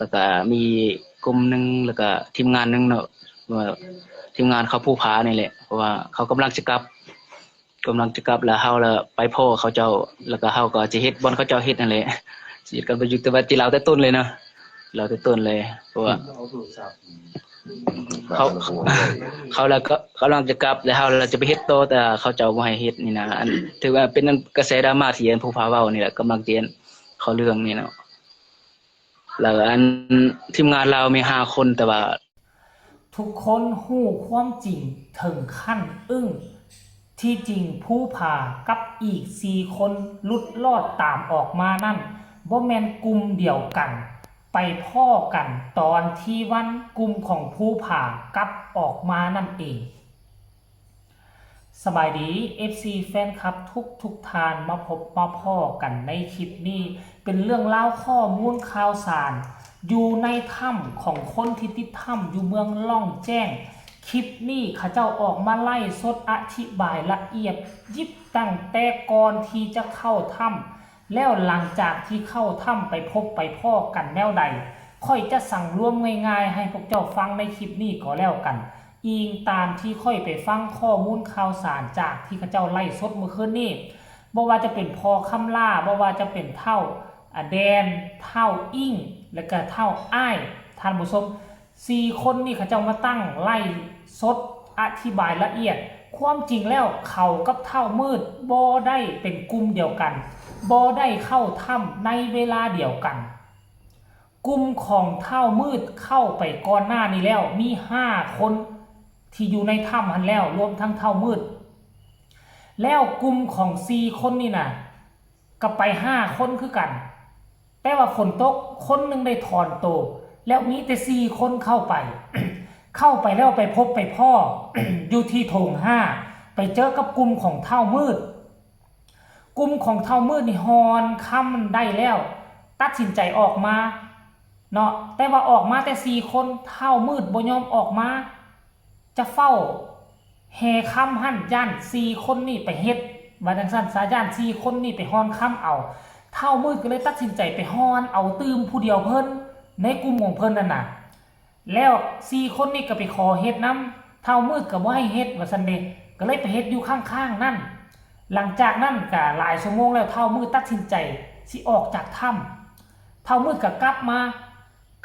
ລະກະມີກຸ່ມໜຶ່ງ ລະກະທີມງານໜຶ່ງເນາະ ວ່າທີມງານເຂົາພູຜານີ້ແຫຼະ ເພາະວ່າເຂົາກຳລັງຈະກັບ ກຳລັງຈະກັບ ລະເຮົາລະໄປພໍ້ເຂົາເຈົ້າ ລະກະເຮົາກໍຈະເຮັດບ່ອນເຂົາເຈົ້າເຮັດຫັ້ນແຫຼະ ຊິເຮັດກັນປະຍຸກ ແຕ່ວ່າຊິເລົ່າແຕ່ຕົ້ນເລີຍເນາະ ເລົ່າແຕ່ຕົ້ນເລີຍ ເພາະວ່າ ເຂົາ ເຂົາລະກໍກຳລັງຈະກັບ ແລະເຮົາລະຈະໄປເຮັດຕໍ່ ແຕ່ເຂົາເຈົ້າບໍ່ໃຫ້ເຮັດນີ້ນະ ອັນຖືວ່າເປັນອັນກະແສດຣາມາທີ່ອັນພູຜາເວົ້ານີ້ແຫຼະ ກຳລັງຈະເຂົ້າເລື່ອງນີ້ເນາະ ລະອັນທີມງານລາວມີຫ້າຄົນ ແຕ່ວ່າ ທຸກຄົນຮູ້ຄວາມຈິງເຖິງຂັ້ນອຶ້ງ. ທີ່ຈິງພູຜາກັບອີກສີ່ຄົນຫຼຸດລອດຕາມອອກມານັ້ນ ບໍ່ແມ່ນກຸ່ມດຽວກັນ, ໄປພໍ້ກັນຕອນທີ່ວັນກຸ່ມຂອງພູຜາກັບອອກມານັ້ນເອງ. ສະບາຍດີ ເອັຟຊີ ແຟນຄລັບທຸກໆທ່ານ ມາພົບມາພໍ້ກັນໃນຄລິບນີ້ ເປັນເລື່ອງລາວຂໍ້ມູນຂ່າວສານ ຢູ່ໃນຖ້ຳຂອງຄົນທີ່ຕິດຖ້ຳຢູ່ເມືອງລ່ອງແຈ້ງ. ຄລິບນີ້ເຂົາເຈົ້າອອກມາໄລຟ໌ສົດອະທິບາຍລະອຽດຢິບ ຕັ້ງແຕ່ກ່ອນທີ່ຈະເຂົ້າຖ້ຳ ແລ້ວຫຼັງຈາກທີ່ເຂົ້າຖ້ຳໄປພົບໄປພໍ້ກັນແນວໃດ ຂ້ອຍຈະສັງລວມງ່າຍໆໃຫ້ພວກເຈົ້າຟັງໃນຄລິບນີ້ກໍແລ້ວກັນ ອີງຕາມທີ່ຂ້ອຍໄປຟັງຂໍ້ມູນຂ່າວສານຈາກທີ່ເຂົາເຈົ້າໄລຟ໌ສົດມື້ຄືນນີ້ ບໍ່ວ່າຈະເປັນພໍ່ຄຳຫຼ້າ ບໍ່ວ່າຈະເປັນທ້າວ ອາ ແດນ ທ້າວອິ້ງ ແລະກະທ້າວອ້າຍ ທ່ານຜູ້ຊົມ ສີ່ຄົນນີ້ເຂົາເຈົ້າມາຕັ້ງໄລຟ໌ສົດອະທິບາຍລະອຽດ ຄວາມຈິງແລ້ວເຂົາກັບທ້າວມືດບໍ່ໄດ້ເປັນກຸ່ມດຽວກັນ ບໍ່ໄດ້ເຂົ້າຖ້ຳໃນເວລາດຽວກັນ. ກຸ່ມຂອງທ້າວມືດເຂົ້າໄປກ່ອນໜ້ານີ້ແລ້ວ ມີຫ້າຄົນທີ່ຢູ່ໃນຖ້ຳຫັ້ນແລ້ວ ລວມທັງທ້າວມືດ ແລ້ວກຸ່ມຂອງສີ່ຄົນນີ້ນະ ກໍໄປຫ້າຄົນຄືກັນ ແຕ່ວ່າຝົນຕົກ ຄົນໜຶ່ງໄດ້ຖອນໂຕ ແລ້ວມີແຕ່ສີ່ຄົນເຂົ້າໄປ ເຂົ້າໄປແລ້ວໄປພົບໄປພໍ້ ຢູ່ທີ່ໂຖງຫ້າ ໄປເຈີກັບກຸ່ມຂອງທ້າວມືດ. ກຸ່ມຂອງທ້າວມືດນີ້ຮ່ອນຄຳໄດ້ແລ້ວ ຕັດສິນໃຈອອກມາເນາະ ແຕ່ວ່າອອກມາແຕ່ສີ່ຄົນ ທ້າວມືດບໍ່ຍອມອອກມາ ຈະເຝົ້າແຮ່ຄຳຫັ້ນ ຢ້ານສີ່ຄົນນີ້ໄປເຮັດ ວ່າຈັ່ງຊັ້ນຊະ ຢ້ານສີ່ຄົນນີ້ໄປຮ່ອນຄຳເອົາ ທ້າວມືດກໍເລີຍຕັດສິນໃຈໄປຮ່ອນເອົາຕື່ມຜູ້ດຽວເພິ່ນ ໃນກຸ່ມຂອງເພິ່ນນັ້ນນະ ແລ້ວສີ່ຄົນນີ້ກໍໄປຂໍເຮັດນຳ ທ້າວມືດກໍບໍ່ໃຫ້ເຮັດວ່າຊັ້ນເດ ກໍເລີຍໄປເຮັດຢູ່ຂ້າງໆນັ້ນ. ຫຼັງຈາກນັ້ນກໍຫຼາຍຊົ່ວໂມງແລ້ວ ທ້າວມືດຕັດສິນໃຈຊິອອກຈາກຖ້ຳ ທ້າວມືດກໍກັບມາ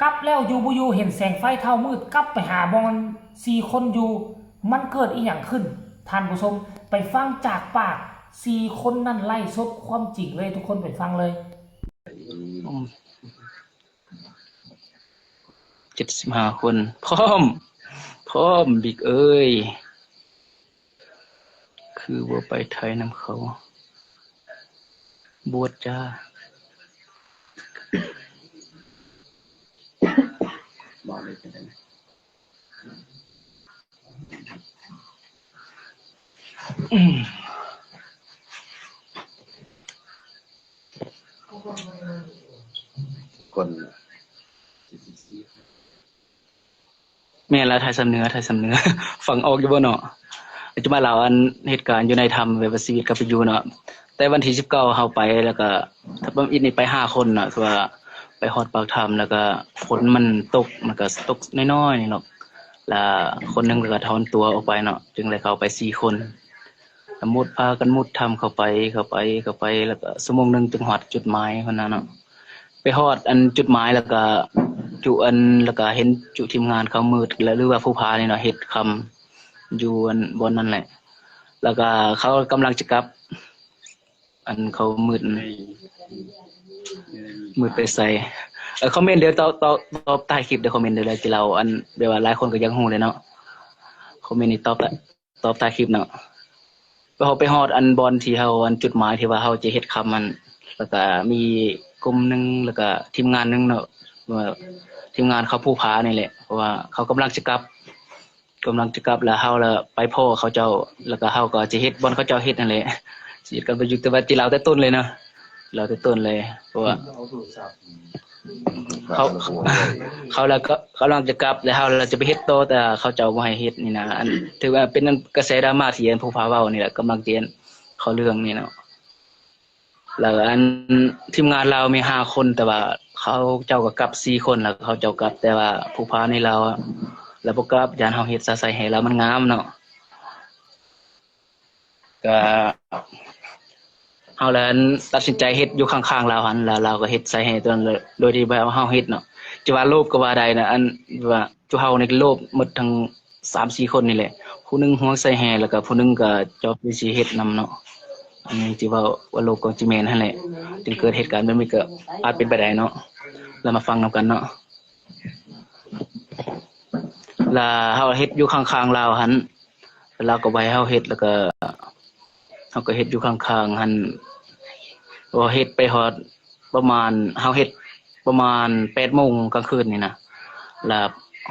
ກັບແລ້ວຢູ່ບໍ່ຢູ່ເຫັນແສງໄຟ ທ້າວມືດກັບໄປຫາບ່ອນສີ່ຄົນຢູ່ ມັນເກີດອີ່ຫຍັງຂຶ້ນ ທ່ານຜູ້ຊົມ ໄປຟັງຈາກປາກສີ່ຄົນນັ້ນໄລຟ໌ສົດຄວາມຈິງເລີຍ ທຸກຄົນໄປຟັງເລີຍ. ເຈັດສິບຫ້າຄົນ ພ້ອມ ພ້ອມ ບິກເອີຍ ຄືບໍ່ໄປໄທນຳເຂົາ ບວດຈ້າ. ແມ່ນລະ ໄທສຳເໜືອ ໄທສຳເໜືອ ຟັງອອກຢູ່ບໍ່ເນາະ? ຈະມາເລົ່າອັນເຫດການຢູ່ໃນຖ້ຳ ແບບວ່າຊີວິດກາເປັນຢູ່ເນາະ. ແຕ່ວັນທີສິບເກົ້າເຮົາໄປ ແລ້ວກະທຳອິດນີ້ໄປຫ້າຄົນເນາະ ຄືວ່າໄປຮອດປາກຖ້ຳ ແລ້ວກະຝົນມັນຕົກ ມັນກະຕົກນ້ອຍໆນີ້ເນາະ ລະຄົນໜຶ່ງລະກະຖອນຕົວອອກໄປເນາະ ຈຶ່ງໄດ້ເຂົ້າໄປສີ່ຄົນ ລະມຸດ ພາກັນມຸດຖ້ຳເຂົ້າໄປ ເຂົ້າໄປ ເຂົ້າໄປ ລະກະຊົ່ວໂມງໜຶ່ງຈຶ່ງຮອດຈຸດໝາຍຫັ້ນນະເນາະ. ໄປຮອດອັນຈຸດໝາຍ ລະກະຈຸອັນ ລະກະເຫັນຈຸທີມງານເຂົາມືດ ລະ ຫຼືວ່າພູຜານີ້ເນາະ ເຮັດຄຳຢູ່ອັນບ່ອນນັ້ນແຫຼະ ລະກະເຂົາກຳລັງຈະກັບ ອັນເຂົາມືດ ມືດໄປໃສ? ເອີ ຄອມເມັນເດີ ຕອບ ຕອບ ຕອບໃຕ້ຄລິບເດີ ຄອມເມັນເດີ ລະຊິເລົ່າ ອັນແບບວ່າຫຼາຍຄົນກໍຢາກຮູ້ແຫຼະເນາະ ຄອມເມັນນີ້ຕອບ ຕອບໃຕ້ຄລິບເນາະ. ເຮົາໄປຮອດອັນບ່ອນທີ່ເຮົາ ອັນຈຸດໝາຍທີ່ວ່າເຮົາຈະເຮັດຄຳຫັ້ນ ລະກະມີກຸ່ມໜຶ່ງ ລະກະທີມງານໜຶ່ງເນາະ ວ່າທີມງານເຂົາພູຜານີ້ແຫຼະ ເພາະວ່າເຂົາກຳລັງຈະກັບ ກຳລັງຈະກັບ ລະເຮົາລະໄປພໍ້ເຂົາເຈົ້າ ລະກະເຮົາກໍຈະເຮັດບ່ອນເຂົາເຈົ້າເຮັດຫັ້ນແຫຼະ ຊິເຮັດກັນປະຍຸກ ແຕ່ວ່າຊິເລົ່າແຕ່ຕົ້ນເລີຍເນາະ ເລົ່າແຕ່ຕົ້ນເລີຍ ເພາະວ່າເຂົາ ເຂົາລະກໍກຳລັງຈະກັບ ລະເຮົາລະຈະໄປເຮັດຕໍ່ ແຕ່ເຂົາເຈົ້າບໍ່ໃຫ້ເຮັດນີ້ນະ ອັນຖືວ່າເປັນອັນກະແສດຣາມາທີ່ອັນພູຜາເວົ້ານີ້ແຫຼະ ກຳລັງຈະເຂົ້າເລື່ອງນີ້ເນາະ. ລະອັນທີມງານລາວມີຫ້າຄົນ ແຕ່ວ່າ ເຂົາເຈົ້າກໍກັບສີ່ຄົນ ແລ້ວເຂົາເຈົ້າກັບ ແຕ່ວ່າຜູ້ພານີ້ລາວ ລາວບໍ່ກັບ ຢ້ານເຮົາເຮັດຊະໃສ່ແຮ່ລາວມັນງາມເນາະ. ກະເຮົາລະຕັດສິນໃຈເຮັດຢູ່ຂ້າງໆລາວຫັ້ນ ແລ້ວລາວກໍເຮັດໃສ່ແຮ່ຕົວນັ້ນ ໂດຍທີ່ແບບວ່າເຮົາເຮັດເນາະ ຈະວ່າໂລບກໍວ່າໄດ້ນະ ອັນວ່າຈຸເຮົານີ້ໂລບໝົດທັງສາມສີ່ຄົນນີ້ແຫຼະ ຜູ້ໜຶ່ງຫ່ວງໃສ່ແຮ່ ແລ້ວກໍຜູ້ໜຶ່ງກໍຈອບຢູ່ຊິເຮັດນຳເນາະ. ອັນນີ້ທີ່ເວົ້າວ່າໂລບກໍຊິແມ່ນຫັ້ນແຫຼະ ຈຶ່ງເກີດເຫດການແບບນີ້ກໍອາດເປັນໄປໄດ້ເນາະ. ລະມາຟັງນຳກັນເນາະ. ລະເຮົາເຮັດຢູ່ຂ້າງໆລາວຫັ້ນ ລາວກໍບໍ່ໃຫ້ເຮົາເຮັດ ແລ້ວກໍເຮົາກໍເຮັດຢູ່ຂ້າງໆຫັ້ນ ພໍເຮັດໄປຮອດປະມານ ເຮົາເຮັດປະມານແປດໂມງກາງຄືນນີ້ນະ ລະ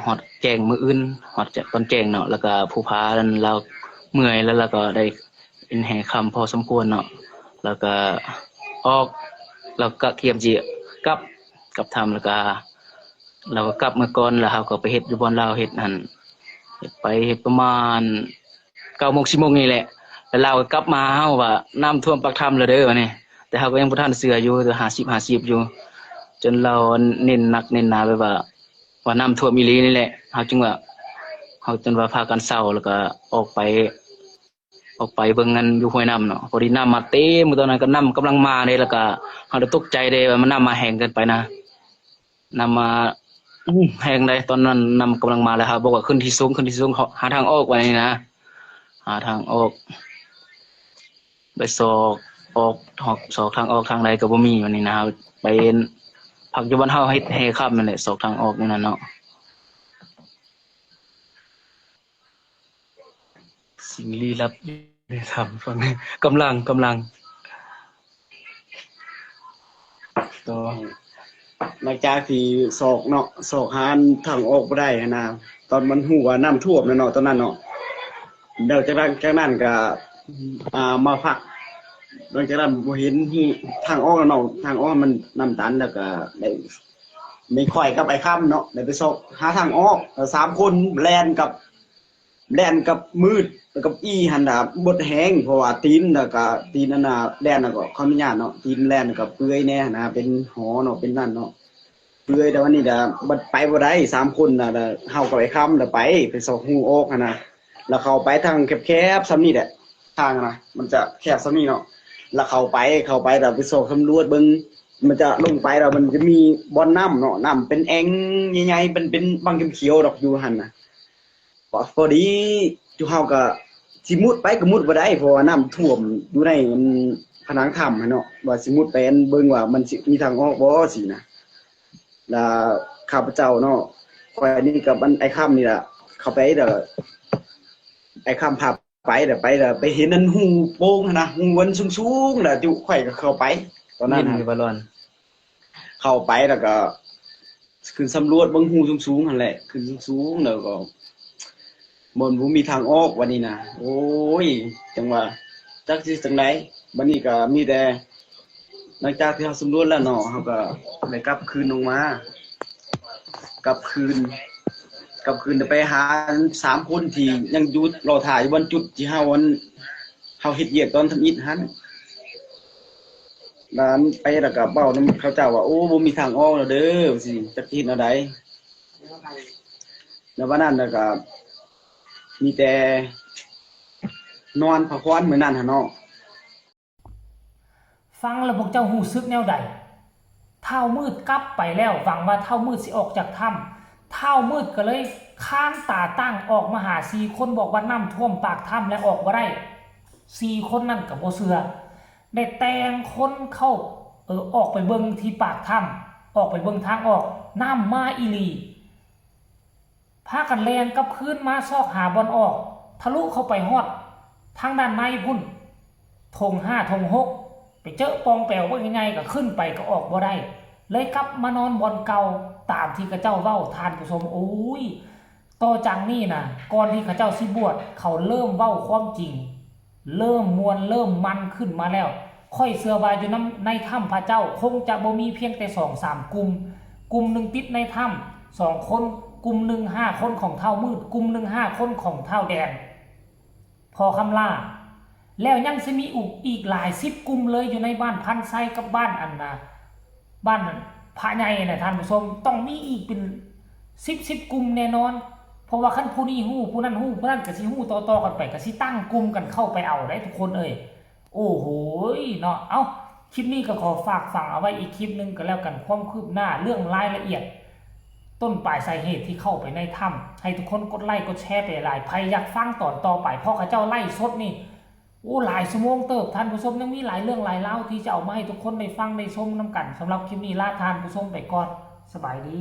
ຮອດແຈ້ງມື້ອື່ນ ຮອດຕອນແຈ້ງເນາະ ແລ້ວກໍຜູ້ພານັ້ນລາວເມື່ອຍ ແລ້ວລາວກໍໄດ້ເຫັນແຮ່ຄ່ຳພໍສົມຄວນເນາະ ແລ້ວກໍອອກ ແລ້ວກໍກຽມຊິກັບ ກັບຖ້ຳ ແລ້ວກໍ ລາວກໍກັບເມືອກ່ອນ ແລ້ວເຮົາກໍໄປເຮັດຢູ່ບ່ອນລາວເຮັດຫັ້ນ ເຮັດໄປເຮັດປະມານເກົ້າໂມງ ສິບໂມງນີ້ແຫຼະ ແລ້ວລາວກໍກັບມາຫາເຮົາວ່າ ນ້ຳຖ້ວມປາກຖ້ຳແລ້ວເດີ ວ່ານີ້ ແຕ່ເຮົາກໍຍັງບໍ່ທັນເຊື່ອຢູ່ ແຕ່ຫ້າສິບຫ້າສິບຢູ່ ຈົນລາວເນັ້ນໜັກເນັ້ນໜາແບບວ່າ ວ່ານ້ຳຖ້ວມອີ່ຫຼີນີ້ແຫຼະ ເຮົາຈຶ່ງວ່າ ເຮົາຈົນວ່າພາກັນເຊົາ ແລ້ວກໍອອກໄປ ອອກໄປເບິ່ງອັນຢູ່ຫ້ວຍນ້ຳເນາະ ພໍດີນ້ຳມາເຕັມ ຕອນນັ້ນກໍນ້ຳກຳລັງມາເດ້ ແລ້ວກໍເຮົາໄດ້ຕົກໃຈເດ້ວ່າມັນນ້ຳມາແຮງເກີນໄປນະ ນ້ຳມາ ໂອ້ ແຮງໃດ໋ ຕອນນັ້ນນ້ຳກຳລັງມາ ແລ້ວເຮົາບອກວ່າຂຶ້ນທີ່ສູງ ຂຶ້ນທີ່ສູງ ຫາທາງອອກ ວ່ານີ້ນະ ຫາທາງອອກ ໄປຊອກອອກ ຊອກທາງອອກທາງໃດກໍບໍ່ມີ ວ່ານີ້ນະ ເຮົາໄປພັກຢູ່ບ່ອນເຮົາເຮັດແຮ່ຄ້ຳນັ້ນແຫຼະ ຊອກທາງອອກຢູ່ນັ້ນເນາະ. ສິ່ງລີ້ລັບຢູ່ໃນຖ້ຳຝັ່ງນີ້ ກຳລັງ ກຳລັງ ຕໍ່ ຫຼັງຈາກທີ່ຊອກເນາະ ຊອກຫາທາງອອກບໍ່ໄດ້ຫັ້ນນະ ຕອນມັນຮູ້ວ່ານ້ຳຖ້ວມແລ້ວເນາະ ຕອນນັ້ນເນາະ ແລ້ວຈາກນັ້ນ ຈາກນັ້ນກໍ ອ່າ ມາພັກ ຫຼັງຈາກນັ້ນບໍ່ເຫັນທາງອອກແລ້ວເນາະ ທາງອອກມັນນ້ຳຕັນ ແລ້ວກໍໄດ້ ມີຂ້ອຍກັບອ້າຍຄຳເນາະ ໄດ້ໄປຊອກຫາທາງອອກ ແລ້ວສາມຄົນແລ່ນກັບ ແລ່ນກັບມືດ ແລ້ວກັບອີ່ຫັ້ນນະ ໝົດແຮງ ເພາະວ່າຕີນ ແລ້ວກະຕີນອັນນະ ແລ່ນ ແລ້ວກໍຂໍອະນຸຍາດເນາະ ຕີນແລ່ນ ແລ້ວກໍເປື່ອຍແດ່ຫັ້ນນະ ເປັນຫໍເນາະ ເປັນນັ້ນເນາະ ເປື່ອຍ ແຕ່ວ່ານີ້ນະ ບັດໄປບໍ່ໄດ້ ສາມຄົນນະ ເຮົາກັບອ້າຍຄຳນະໄປ ໄປຊອກຮູອອກຫັ້ນນະ ແລ້ວເຂົ້າໄປທາງແຄບໆສ່ຳນີ້ແຫຼະ ທາງນະ ມັນຈະແຄບສ່ຳນີ້ເນາະ ແລ້ວເຂົ້າໄປ ເຂົ້າໄປ ແລ້ວໄປຊອກສຳຫຼວດເບິ່ງ ມັນຈະລົງໄປ ແລ້ວມັນຈະມີບ່ອນນ້ຳເນາະ ນ້ຳເປັນແອ່ງໃຫຍ່ໆ ເປັນ ເປັນບາງຂຽວໆດອກ ຢູ່ຫັ້ນນະ. ພໍ ພໍດີຈຸເຮົາກໍຊິມຸດໄປກໍມຸດບໍ່ໄດ້ ເພາະວ່ານ້ຳຖ້ວມຢູ່ໃນອັນຜະໜັງຖ້ຳຫັ້ນເນາະ ວ່າຊິມຸດໄປອັນເບິ່ງວ່າມັນຊິມີທາງອອກບໍ່ຊີ້ນະ ລະຂ້າພະເຈົ້າເນາະ ຂ້ອຍນີ້ກັບອັນອ້າຍຄຳນີ້ລະ ເຂົ້າໄປ ລະອ້າຍຄຳພາໄປ ລະໄປ ລະໄປເຫັນອັນຮູໂປ່ງຫັ້ນນະ ຮູອັນສູງໆ ລະຈຸຂ້ອຍກໍເຂົ້າໄປຕອນນັ້ນ ເຂົ້າໄປແລ້ວກໍຂຶ້ນສຳຫຼວດເບິ່ງຮູສູງໆຫັ້ນແຫຼະ ຂຶ້ນສູງໆແລ້ວກໍບໍ່ ບໍ່ມີທາງອອກບັດນີ້ນະ ໂອ້ຍ ຈັ່ງວ່າຈັກຊິຈັ່ງໃດ ບັດນີ້ກໍມີແຕ່ ຫຼັງຈາກທີ່ເຮົາສຳຫຼວດແລ້ວເນາະ ເຮົາກໍໄດ້ກັບຄືນລົງມາ ກັບຄືນ ກັບຄືນໄປຫາສາມຄົນທີ່ຍັງຢູ່ລໍຖ້າຢູ່ບ່ອນຈຸດທີ່ເຮົາອັນ ເຮົາເຮັດວຽກຕອນທຳອິດຫັ້ນ ແລ້ວໄປແລ້ວກໍເວົ້ານຳເຂົາເຈົ້າວ່າ ໂອ້ ບໍ່ມີທາງອອກແລ້ວເດີ ວ່າຊີ້ ຈັກຊິເຮັດແນວໃດ ແລ້ວວັນນັ້ນແລ້ວກໍມີແຕ່ນອນພັກຜ່ອນມື້ນັ້ນຫັ້ນເນາະ. ຟັງແລ້ວພວກເຈົ້າຮູ້ສຶກແນວໃດ? ທ້າວມືດກັບໄປແລ້ວ ຫວັງວ່າທ້າວມືດຊິອອກຈາກຖ້ຳ ທ້າວມືດກໍເລີຍຄານຕາຕັ້ງອອກມາຫາສີ່ຄົນ ບອກວ່ານ້ຳຖ້ວມປາກຖ້ຳແລ້ວອອກບໍ່ໄດ້ ສີ່ຄົນນັ້ນກໍບໍ່ເຊື່ອ ໄດ້ແຕ່ງຄົນເຂົ້າ ເອີ ອອກໄປເບິ່ງທີ່ປາກຖ້ຳ ອອກໄປເບິ່ງທາງອອກ ນ້ຳມາອີ່ຫຼີ. ພາກັນແລ່ນກັບຄືນມາຊອກຫາບ່ອນອອກ ທະລຸເຂົ້າໄປຮອດທາງດ້ານໃນພຸ້ນ ຖົງຫ້າຖົງຫົກ ໄປເຈີປ່ອງແປວບັກໃຫຍ່ໆ ກໍຂຶ້ນໄປກໍອອກບໍ່ໄດ້ ເລີຍກັບມານອນບ່ອນເກົ່າ ຕາມທີ່ເຂົາເຈົ້າເວົ້າ ທ່ານຜູ້ຊົມ. ໂອ້ຍ ຕໍ່ຈາກນີ້ນະ ກ່ອນທີ່ເຂົາເຈົ້າຊິບວດ ເຂົາເລີ່ມເວົ້າຄວາມຈິງ ເລີ່ມມ່ວນເລີ່ມມັນຂຶ້ນມາແລ້ວ. ຂ້ອຍເຊື່ອວ່າຢູ່ນຳ ໃນຖ້ຳພະເຈົ້າຄົງຈະບໍ່ມີພຽງແຕ່ສອງສາມກຸ່ມ, ກຸ່ມໜຶ່ງຕິດໃນຖ້ຳສອງຄົນ, ກຸ່ມໜຶ່ງຫ້າຄົນຂອງທ້າວມືດ, ກຸ່ມໜຶ່ງຫ້າຄົນຂອງທ້າວແດງ ພໍ່ຄຳຫຼ້າ, ແລ້ວຍັງຊິມີອີກ ອີກຫຼາຍສິບກຸ່ມເລີຍ ຢູ່ໃນບ້ານພັນໄຊກັບບ້ານອັນນາ ບ້ານອັນ ພະໃຫຍ່ນະທ່ານຜູ້ຊົມ ຕ້ອງມີອີກເປັນສິບສິບກຸ່ມແນ່ນອນ ເພາະວ່າຄັນຜູ້ນີ້ຮູ້ ຜູ້ນັ້ນຮູ້ ຜູ້ນັ້ນກໍຊິຮູ້ຕໍ່ໆກັນໄປ ກໍຊິຕັ້ງກຸ່ມກັນເຂົ້າໄປເອົາໄດ໋ທຸກຄົນເອີຍ. ໂອ້ໂຫຍເນາະ ເອົ້າ ຄລິບນີ້ກໍຂໍຝາກຝັງເອົາໄວ້ອີກຄລິບໜຶ່ງກໍແລ້ວກັນ ຄວາມຄືບໜ້າເລື່ອງລາຍລະອຽດ ຕົ້ນປາຍສາເຫດທີ່ເຂົ້າໄປໃນຖ້ຳ ໃຫ້ທຸກຄົນກົດໄລກົດແຊໄປຫຼາຍໆ ໃຜຢາກຟັງຕອນຕໍ່ໄປ ເພາະເຂົາເຈົ້າໄລສົດນີ້ ໂອ້ ຫຼາຍຊົ່ວໂມງເຕີບ ທ່ານຜູ້ຊົມ ຍັງມີຫຼາຍເລື່ອງຫຼາຍລາວທີ່ຈະເອົາມາໃຫ້ທຸກຄົນໄດ້ຟັງໄດ້ຊົມນຳກັນ. ສຳລັບຄລິບນີ້ລາທ່ານຜູ້ຊົມໄປກ່ອນ ສະບາຍດີ.